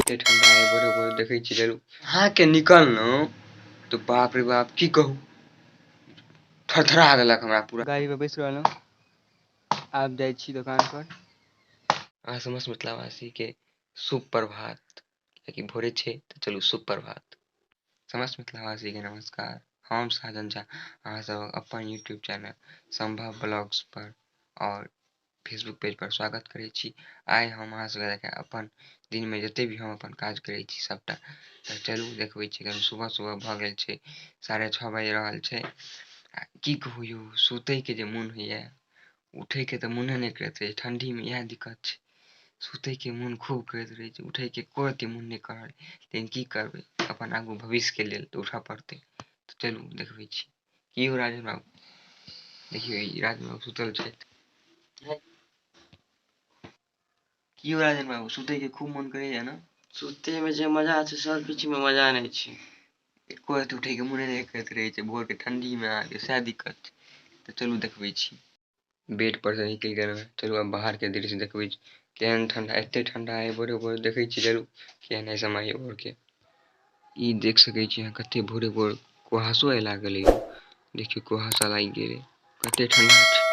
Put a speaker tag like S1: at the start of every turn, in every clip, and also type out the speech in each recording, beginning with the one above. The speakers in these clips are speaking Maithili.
S1: एते ठंडा है भोरे भोरे देखै छी चलू अहाँके निकललहुँ तऽ बाप रे बाप की कहू थरथरा देलक हमरा पूरा। गाड़ी पर बैस रहलहुँ, आब जाइ छी दोकान पर। अहाँ समस्त मिथिलावासीके शुभ प्रभात, कियाकि भोरे छै तऽ चलू शुभ प्रभात। समस्त मिथिलावासीके नमस्कार, हम साजन झा अहाँ सब अपन यूट्यूब चैनल संभव ब्लॉग्स पर और फेसबुक पेज पर स्वागत करै छी। आइ हम अहाँ सबके देखायब अपन दिनमे जते भी हम अपन काज करै छी सबटा। तऽ चलू देखबै छी। एखन सुबह सुबह भऽ गेल छै, 6:30 बाजि रहल छै। आ की कहू यौ, सुतैके जे मोन होइए, उठैके तऽ मोने नहि करैत रहै छै। ठण्डीमे इएह दिक्कत छै, सुतैके मोन खूब करैत रहै छै, उठैके एको रत्ती मोन नहि करल। लेकिन की करबै, अपन आगू भविष्यके लेल तऽ उठऽ पड़तै। तऽ चलू देखबै छी। की यौ राजन बाबू, देखियौ ई राजन बाबू सुतल छथि। की यौ राजन बाबू, सुतैके खूब मोन करैया ने?
S2: सुतैमे जे मजा छै सब किछुमे मजा नहि छै।
S1: एको रत्ती उठैके मोने नहि करैत रहै छै भोरके ठण्डीमे, अहाँके सएह दिक्कत छै। तऽ चलू देखबै छी। बेड पर से निकलि गेलहुँ, चलू आब बाहरके दृश्य देखबै छी। केहन ठण्डा, एते ठण्डा है भोरे भोरे देखै छी। चलू केहन है समय भोरके, ई देख सकै छी अहाँ। कते भोरे भोर कुहासो आइ लागल है, देखियौ कुहासा लागि गेलै, कते ठण्डा छै।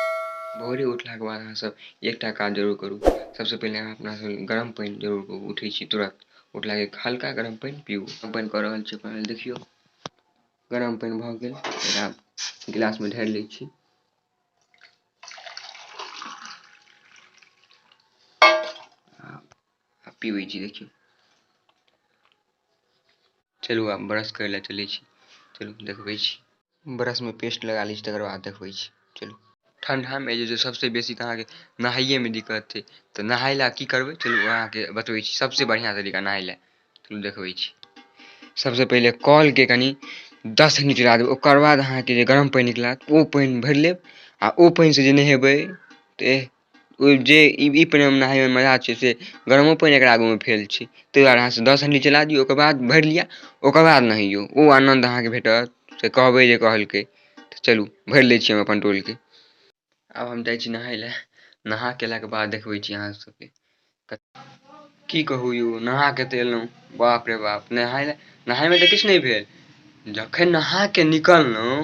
S1: भोरे उठलाके बाद अहाँ सब एकटा काज जरूर करू। सबसँ पहिले अहाँ अपना सब गरम पानि जरूर करू। उठै छी तुरंत उठलाके हल्का गरम पानि पीबू। गरम पानि कऽ रहल छी अपन, देखियौ गरम पानि भऽ गेल। एकरा गिलासमे ढारि लै छी आ पीबै छी, देखियौ। चलू आब ब्रश करै लए चलै छी, चलू देखबै छी। ब्रशमे पेस्ट लगा लै छी, तकर बाद देखबै छी। चलू ठण्डामे जे सबसँ बेसी तऽ अहाँके नहाइएमे दिक्कत छै। तऽ नहाय लए की करबै, चलू अहाँके बतबै छी सबसँ बढ़िआँ तरीका नहाय लए। चलू देखबै छी। सबसँ पहिले कलके कनि 10 मिनट चला देबै, ओकर बाद अहाँके जे गरम पानि निकलत ओ पानि भरि लेब आ ओ पानिसँ जे नहेबै तऽ ओ जे ई पानिमे नहायमे मजा छै से गरमो पानि एकरा आगूमे फेल छै। ताहि दुआरे अहाँ 10 हंडी चला दियौ, ओकर बाद भरि लिअ, ओकर बाद नहैयौ, ओ आनन्द अहाँके भेटत से कहबै जे कहलकै। तऽ चलू भरि लै छी हम अपन टोलके। आब हम जाइ छी नहाय लए, नहा केलाके बाद देखबै छी अहाँ सबके। की कहू यौ, नहा के तऽ एलहुँ, बाप रे बाप, नहाय लए नहायमे तऽ किछु नहि भेल। जखन नहा के निकललहुँ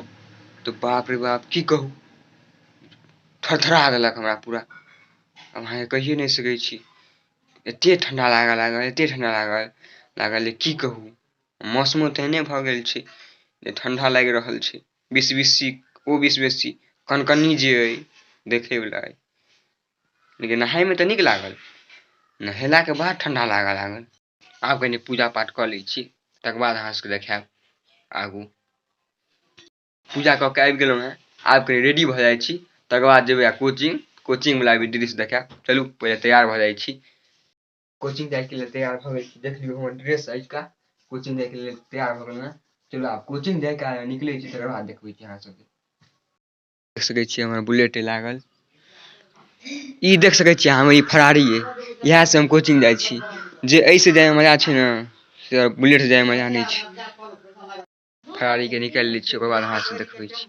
S1: तऽ बाप रे बाप की कहू, थरथरा देलक हमरा पूरा। आब अहाँके कहिए नहि सकै छी, एते ठण्डा लागऽ लागल, एते ठण्डा लागल लागल जे की कहू। मौसमो तेहने भऽ गेल छै जे ठण्डा लागि रहल छै। बिसबिस्सी ओ बिसबिस्सी कनकनी जे अइ देखैवला अइ। लेकिन नहायमे तऽ नीक लागल, नहेलाके बाद ठण्डा लागऽ लागल। आब कनि पूजा पाठ कऽ लै छी, तकर बाद अहाँ सबके देखायब आगू। पूजा कऽ के आबि गेलहुँ हेँ, आब कनि रेडी भऽ जाइ छी, तकर बाद जेबै आ कोचिंग, कोचिंगवला भी दृश्य देखायब। चलू पहिले तैयार भऽ जाइ छी। कोचिंग जाइके लेल तैयार भऽ गेल छी, देख लियौ हमर ड्रेस अजुका। कोचिंग जाइके लेल तैयार भऽ गेलहुँ हेँ, चलू आब कोचिंग जाइके निकलै छी, तकर बाद देखबै छी अहाँ सबके। देख सकै छियै हमर बुलेट लागल, ई देख सकै छियै हमर ई फरारी अइ, इएह से हम कोचिंग जाइ छी। जे एहिसँ जाइमे मजा छै ने से बुलेटसँ जाइमे मजा नहि छै। फरारीके निकालि लै छी, ओकर बाद अहाँ से देखबै छी।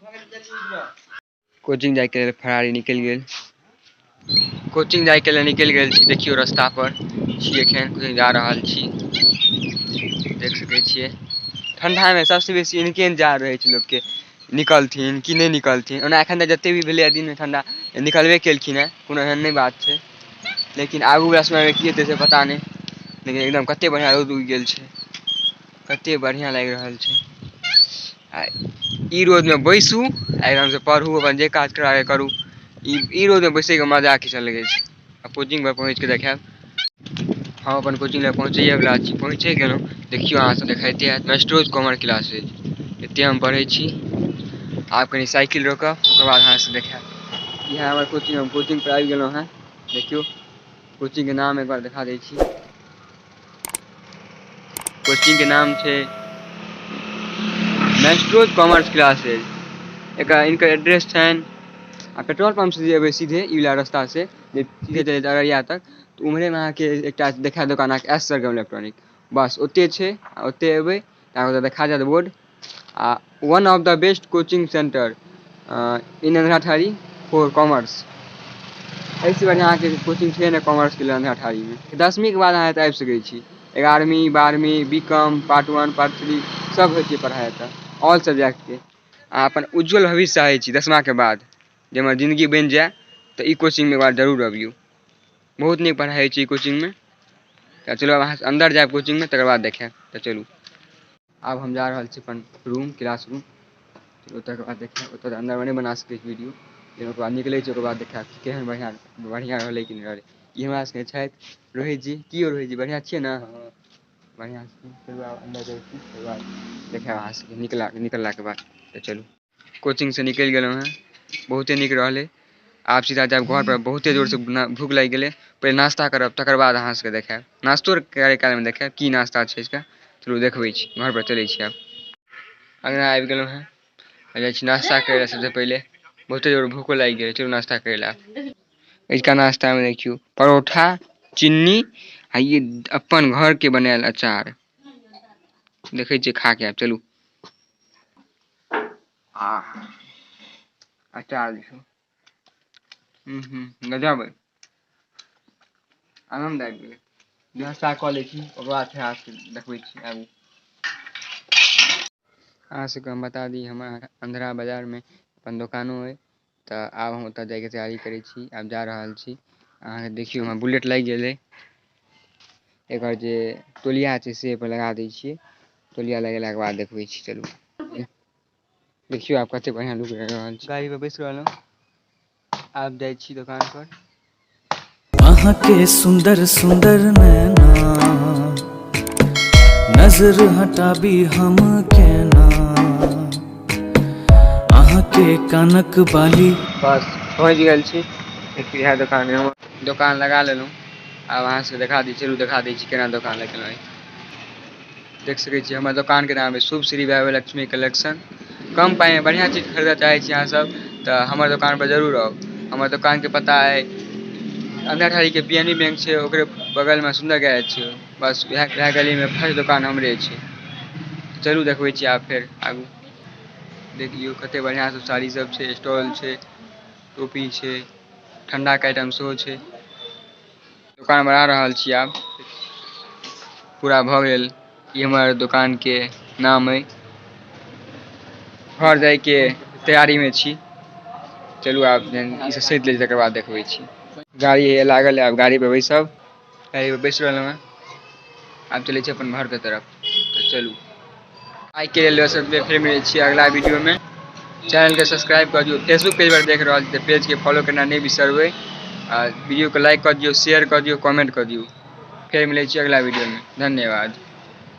S1: कोचिंग जाइके लेल फरारी निकलि गेल, कोचिंग जाइके लेल निकलि गेल छी। देखियौ रास्ता पर छी, एखन कोचिंग जा रहल छी, देख सकै छियै। ठण्डामे सबसँ बेसी इनके इंतजार रहै छै लोकके, निकलथिन कि नहि निकलथिन। ओना एखन तक जते भी भेलैए दिनमे ठण्डा निकलबे केलखिन हेँ, कोनो एहन नहि बात छै। लेकिन आगूवला समयमे की हेतै से पता नहि। लेकिन एकदम कते बढ़िआँ रौद उगि गेल छै, कते बढ़िआँ लागि रहल छै। आ ई रौदमे बैसू आ एकदमसँ पढ़ू, अपन जे काज करबाक करू। ई रौदमे बैसैके मजा किछु अलगे छै। आ कोचिंग पर पहुँचिके देखायब। हम अपन कोचिंग लए पहुँचैएवला छी, पहुँचे गेलहुँ। देखियौ अहाँ सब देखाइते हैत, मेस्ट्रोज कॉमर्स क्लासेज, एते हम पढ़ै छी। आब कनि साइकिल रोकब, ओकर बाद अहाँ से देखायब। इएह हमर कोचिंग, हम कोचिंग पर आबि गेलहुँ हेँ। देखियौ कोचिंगके नाम एक बार देखा दै छी। कोचिंगके नाम छै मेस्ट्रोज कॉमर्स क्लासेज। एकर इनकर एड्रेस छनि आ पेट्रोल पंप से जे एबै सीधे ई वाला रास्ता से जे सीधे चलि अररिया तक, तऽ उम्हरेमे अहाँके एकटा देखा दोकान अहाँके एस सरगम इलेक्ट्रॉनिक, बस ओते छै। आ ओते एबै तऽ अहाँके देखा जायत बोर्ड। आ one of the best coaching centre in Andhrathari for commerce. एहिसँ बढ़िआँ अहाँके कोचिंग छै ने कॉमर्सके लेल अंधराठारीमे। 10वींके बाद अहाँ एतऽ आबि सकै छी। 11वीं 12वीं बी कॉम पार्ट 1 पार्ट 3 सब होइ छै पढ़ाइ एतऽ ऑल सब्जेक्टके। अहाँ अपन उज्जवल भविष्य चाहै छी 10माके बाद जे हमर जिंदगी बनि जाय तऽ ई कोचिंगमे एक बार जरूर अबियौ। बहुत नीक पढ़ाइ होइ छै ई कोचिंगमे। तऽ चलू आब अहाँ अन्दर जायब कोचिंगमे तकर बाद देखायब। तऽ चलू आब हम जा रहल छी अपन रूम क्लास रूम। तकर बाद देखायब, ओतऽ अन्दरमे नहि बना सकै छी वीडियो, लेकिन ओकर बाद निकलै छी ओकर बाद देखायब केहन बढ़िआँ बढ़िआँ रहलै कि नहि रहलै। ई हमरा सबके छथि रोहित जी। की यौ रोहित जी बढ़िआँ छियै ने? बढ़िआँ छी। चलू आब अन्दर जाइ छी तकर बाद देखायब अहाँ सबके निकललाके बाद। तऽ चलू कोचिंगसँ निकलि गेलहुँ हेँ, बहुते नीक रहलै। आब सीधा जायब घर पर, बहुते जोरसँ भूख लागि गेलै। पहिले नाश्ता करब तकर बाद अहाँ सबके देखायब। नाश्तो करै कालमे देखायब की नाश्ता छै इसका। चलू देखबै छी, घर पर चलै छी। आब अङ्गना आबि गेलहुँ हेँ, जाइ छी नाश्ता करै लए। सबसँ पहिले बहुते जोर भूखो लागि गेलै, चलू नाश्ता करै लए। अजुका नाश्तामे देखियौ परोठा, चिन्नी आ ई अपन घरके बनायल अचार। देखै छियै खा के आब। चलू आ अचार देखियौ, गजब अइ, आनन्द आबि गेलै। नाश्ता कऽ लै छी ओकर बाद फेर अहाँ सबके देखबै छी आगू। अहाँ सबके हम बता दी हमर अंधरा बाजारमे अपन दोकानो अइ। तऽ आब हम ओतऽ जाइके तैयारी करै छी, आब जा रहल छी। अहाँके देखियौ हमरा बुलेट लागि गेलै, एकर जे तौलिया छै से एहिपर लगा दै छियै। तौलिया लगेलाके बाद देखबै छी। चलू देखियौ आब कते बढ़िआँ लुक लागि रहल छै। गाड़ी पर बैस रहलहुँ, आब जाइ छी दोकान पर।
S3: अहाँके सुंदर सुंदर नैना, नजर हटाबी हम केना, अहाँके कानक बाली।
S1: बस पहुँच गेल छी। देखियौ इएह दोकान है हमर, दोकान लगा लेलहुँ। आब अहाँ सबके देखा दै छी, चलू देखा दै छी केना दोकान लगेलहुँ। देख सकै छी हमर दोकानके नाम है शुभ श्री वैभव लक्ष्मी कलेक्शन। कम पाइमे बढ़िआँ चीज खरीदऽ चाहै छी अहाँ सब तऽ हमर दोकानपर जरूर आउ। हमर दोकानके पता अइ अंधराठाढ़ीके पी एन बी बैंक छै, ओकरे बगलमे सुन्दर गैरेज छै। बस वएह गलीमे फर्स्ट दोकान हमरे छै। चलू देखबै छी आब फेर आगू। देख लियौ कते बढ़िआँ सब साड़ी सब छै, स्टॉल छै, टोपी छै, ठण्डाके आइटम सेहो छै। दोकान बढ़ा रहल छी, आब पूरा भऽ गेल। ई हमर दोकानके नाम अइ। घर जाइके तैयारीमे छी। चलू आब जहन ई सब सैत लै छी तकर बाद देखबै छी। गाड़ी हैया लागल है, आब गाड़ी पर बैसब। गाड़ी पर बैस रहलहुँ हेँ, आब चलै छी अपन घरके तरफ। तऽ चलू आइके लेल बस एतबे, फेर मिलै छी अगला वीडियोमे। चैनलके सब्सक्राइब कऽ दियौ। फेसबुक पेज पर देख रहल छी तऽ पेजके फॉलो करना नहि बिसरबै। आ वीडियोके लाइक कऽ दियौ, शेयर कऽ दियौ, कमेंट कऽ दियौ। फेर मिलै छी अगला वीडियोमे। धन्यवाद।